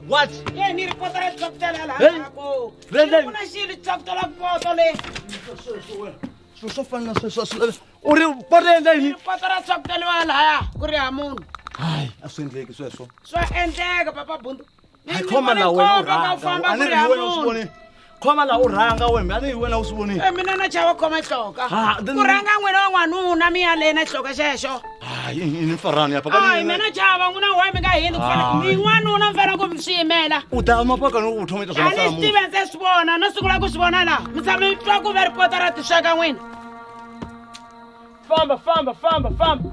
What? Swilo swo fana na sweswo a swi lavi u ri poto endla yini? Poto ra tswakuteliwa lahaya ku ri ha munhu. Hayi, a swi endleki sweswo. Swa endleka papa Bundu. Hayi, khoma la wena u rhanga. A ni ri hi wena u swi vonile. Khoma la u rhanga wena, a ni hi wena u swi vonile. E mina na chava khoma hloka. Ku rhanga n'wina wa n'wanuna mi ya le na hloka xexo. Hayi, i ni farani ya papa. Hayi, mina chava n'wina wa mi nga hini ku fana mi n'wanuna mi fanele ku mi swi yimela. U ta mapaka no u thoma ita swa A ni swi tivi ndze swi vona no sungula ku swi vona laha. Mi tshama mi twa ku ve ripota ra tisweka n'wina. Famba, famba, famba, famba.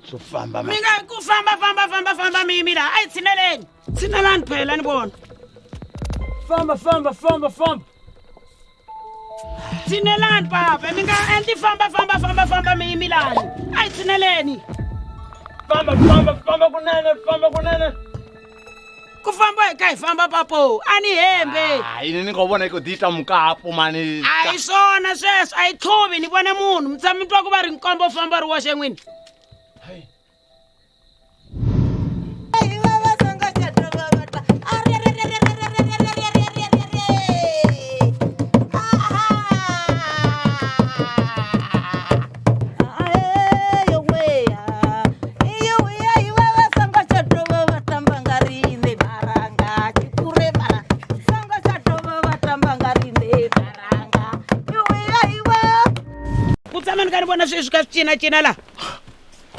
Swo famba Mi nga ku famba, famba, famba, famba mi yimi laha. A hi tshineleni. Tshinelani phela ni vona. Famba, famba, famba, famba. Tshinelani papa, mi nga endli famba, famba, famba, famba mi yimi lani. A hi tshineleni. Famba, famba, famba kunene, famba kunene. Ku famba hi ka hi famba papo, a ni hembe. Hayi, ni nga vona ku dita mukapu mani. A hi swona sweswo, a hi tlhuvi ni vone munhu. Mi tshama mi twa ku va ri nkombo famba ri woxe n'wini. Ku tshama ni ka ni vona sweswi ka swi cinacina laha.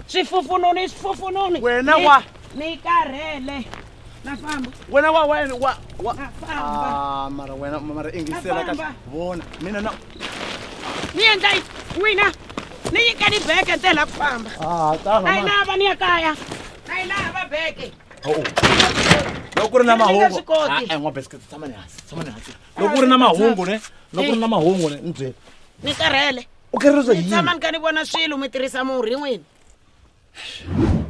Swifufununi, swifufununi. Wena wa. Ni karhele. Na famba. Wena wa, wena wa, wa. Na famba. Ah, mara wena, mara ingisela Na ka famba. vona. Mina na Ni endla yini? N'wina, ni nyika ni beke ntsena ku famba. Ah, tanga Na yi ma. lava ni ya kaya. Na yi lava beke. Oh. Loko ku ri na Ni nga mahungu. swi koti. Ah, n'wa biscuit, tshama ni hansi, tshama ni hansi. Loko ku ri na mahungu ne, loko ku ri na mahungu ne, ni byele. Ni karhele. U karhele Ni yini? tshama ni ka ni vona swilo mi tirhisa murhi n'wina.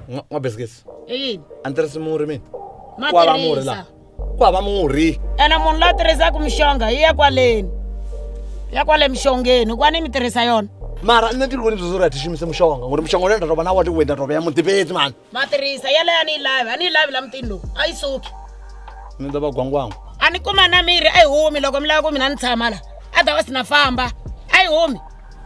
N'wa biscuit. I yini? A ni tirhisi murhi mina. Ma Ku hava murhi tirhisa. laha. Ku hava murhi. Ene munhu la tirhisaka mixonga yi ya kwaleni. Ya kwale mixongeni, kwani mi tirhisa yona? Mara nṋe ndi vhoni zwo ri a thi shumisi mushonga ngori mushonga une nda tovha na wa ndi nda tovha ya muḓifhedzi mani. Ma tirhisa yaleyo a ni yi lavi, a ni yi lavi la mutini lowu, a yi suki. Ni ḓo vha gwangwangwa. A ni kuma na mirhi a yi humi loko mi lava ku mina ni tshama la. Otherwise na famba. A yi humi.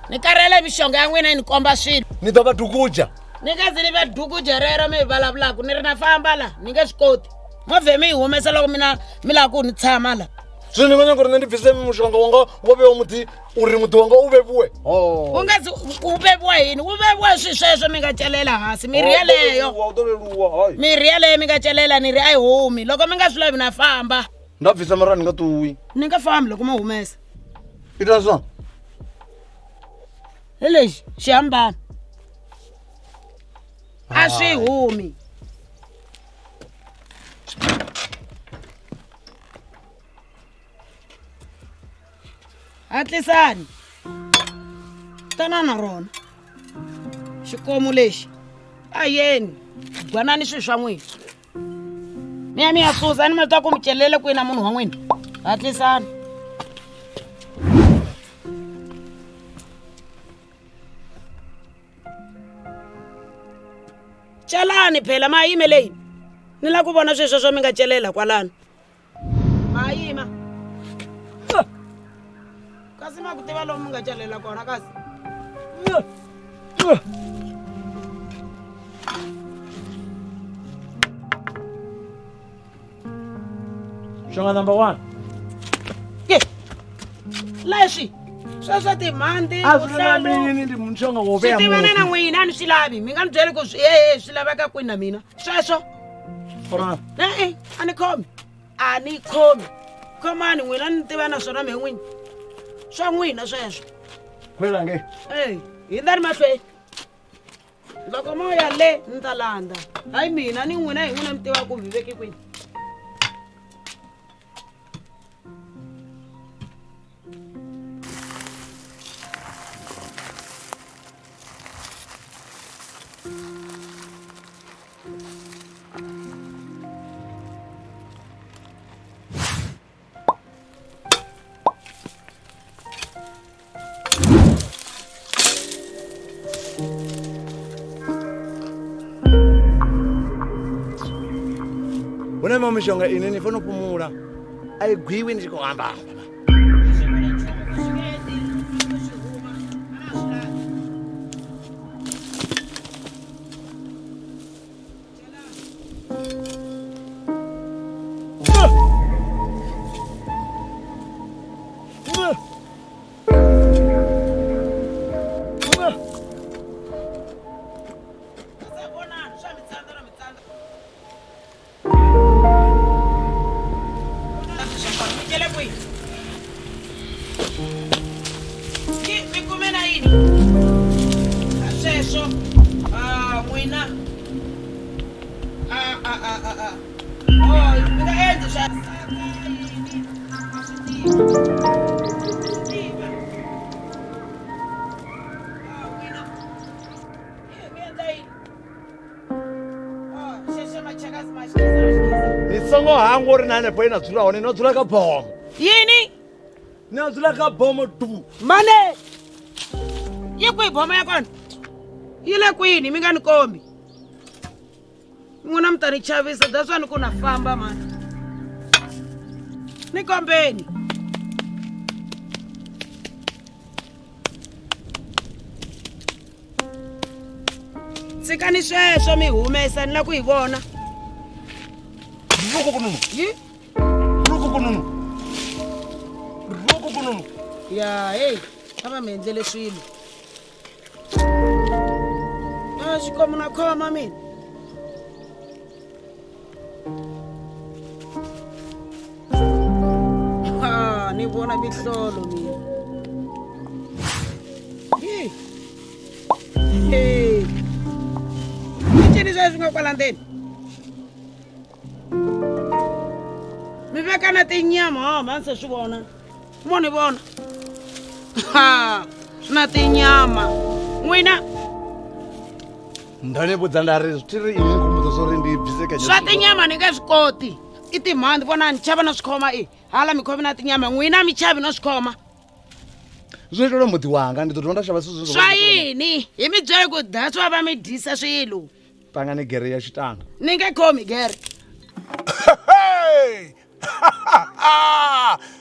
Ni karhele mixonga ya n'wina yi ni komba swilo. Ni ḓo vha dukudzha. Ni nga zi ni va dukudzha rero mi vulavulaka ni ri na famba la, ni nge swi koti. Movha mi yi humesa loko mina mi lava ku ni tshama la. Zwino ni vhona uri nṋe ndi bvise mushonga wanga wo vhewa muḓi uri muḓi wanga u vhevhuwe. U nga zi u vhevuwa yini? U vhevuwa hi swilo sweswo mi nga celela hansi. Mirhi yaleyo. U ḓo leluwa, hayi. Mirhi yaleyo mi nga celela ni ri a yi humi. Loko mi nga swi lavi na famba. Nda bvisa mara ni nga ṱuwi. Ni nga fambi loko mi humesa. Ita zwa. Hi lexi xihambano. A swi humi. Hatlisani. Tana na rona xikomu lexi a yeni gwanani swilo swa n'wina mi ya mi ya susa ni mi twa ku mi celele kwini na munhu wa n'wina hatlisani. Celani phela ma yime leyi ni lava ku vona sweswo swo mi nga celela kwalano ma yima kasi ma ku tiva lomu mi nga celela kona kasi. Xonga number 1. Ke leswi sweswo timhandzi A swi na mini ndi muxonga wo swi veya tivana na mufi. n'wina a ni swi lavi mi nga ni byeli ku swi e swi laveka kwini na mina sweswo. Khona. E-e a ni khomi a ni khomi khomani n'wina ni tiva na swona me n'wina swa n'wina sweswo. Khwela nge. E hindza ni mahlweni loko mo ya le ni ta landza hayi mina ni n'wina hi n'wina mi tiva ku mi veke kwini. Hu na miṅwe mishonga ine ni fanela u fhumula a i gwiwi ni tshi khou amba amba. Mi kume na yini sweswo n'wina mi nga endli swa Ni songo hangwa uri na hanefho ine na dzula hone no dzula kha bomo. Yini? Ni a dzula kha bomo du. Mane yi kwihi bomo ya kona? Yi le kwini mi nga ni kombi? N'wina mi ta ni chavisa that's why ni ku na famba mani. Ni kombeni. Tshikani sweswo mi humesa ni lava ku yi vona. Ruku kununu. Yi? Ruku kununu. Ruku kununu. Ya hey, a va mi endlele swilo. A xikomu na khoma mina. Ha, ni vona mihlolo mina. Yi. Hey. I ncini sweswi nga kwala ndzeni? Mi veka na tinyama ha mhani se swi vona. Mo ni vona. Ha, swi na tinyama. N'wina Ndo ni vhudza nda ri zwi ri inwi ni khou mmbudza zwa uri ndi bvise kha swa tinyama ni nge swi koti. I timhandzi vona ni chava no swi khoma i. Hala mi khomi na tinyama n'wina mi chavi no swi khoma. Zwi itela muḓi wanga ndi ḓo dovha nda shavha zwithu zwine Swa yini? Hi mi byele ku that's why va mi dyisa swilo. Pangani gere ya tshitanga. Ni nge khomi gere.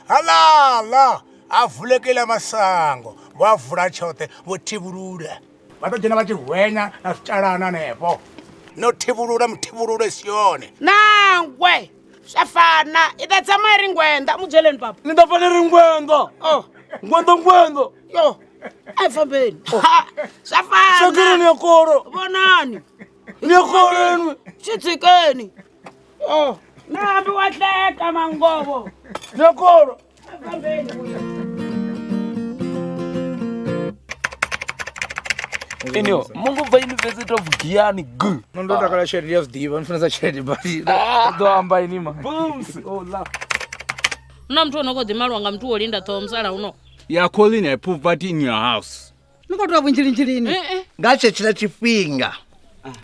Halala a vulekile masango vha vula tshoṱhe vho thivhulula vha ḓo dzhena vha tshi hwenya na zwitalana hanefho no thivhulula muthivhululo si yone. Nangwe swa fana i ta tshama yi ri ngwenda mu byeleni papa. Ni ta fanele ri ngwenda. Oh. Ngwenda ngwenda. Yo a hi fambeni. Swa fana. Swekile ni ya kolo. Vonani. Ni ya kolo inwi. Swi tshikeni. Oh. Na hambi wa hleka mangovo. Ni ya kolo. A hi fambeni. Enio, mungu bva University of Giyani G. Nṋe ndo takala tshelede ya zwi ḓivha, ndi funesa tshelede badi. Ndo amba ini ma. Booms. Oh la. Na muthu ono kho ḓi malwa nga muthu wo linda ṱhoho musalauno. You are calling a poverty in your house. Ni khou tou vhunzhilinzhilini. Nga tshetshila tshifhinga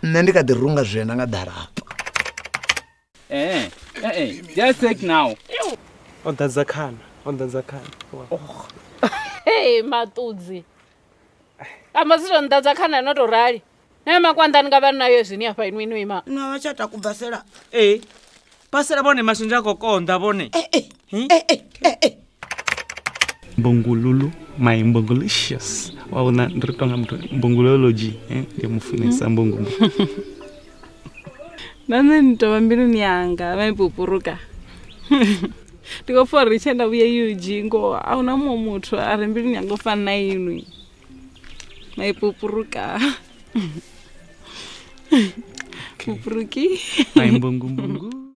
nṋe ndi kha ḓi runga zwienda nga ḓarapa. Just take now. O ḓadza khana, o ḓadza khana. Hey, maṱudzi amba zwi to nḓadza khana no to rali na makwandani nga vha nayo zwini afha inwi inwi ima No vha tsha takubvasela. Ee, pasela vhone mashonzha a khou konḓa vhone. Mbongululu, my mbongolicious. Wa vhona ndi ri tonga muthu mbongolology, ndi mufunesa mbongo. Na nṋe ni tovha mbiluni yanga vhaipupuruka. Ndi khou pfa uri tshe nda vhuya UG ngoho a huna muṅwe muthu a re mbiluni yanga u fana na inwi. Maipupuruka. Pupuruki. My mbongo mbongo.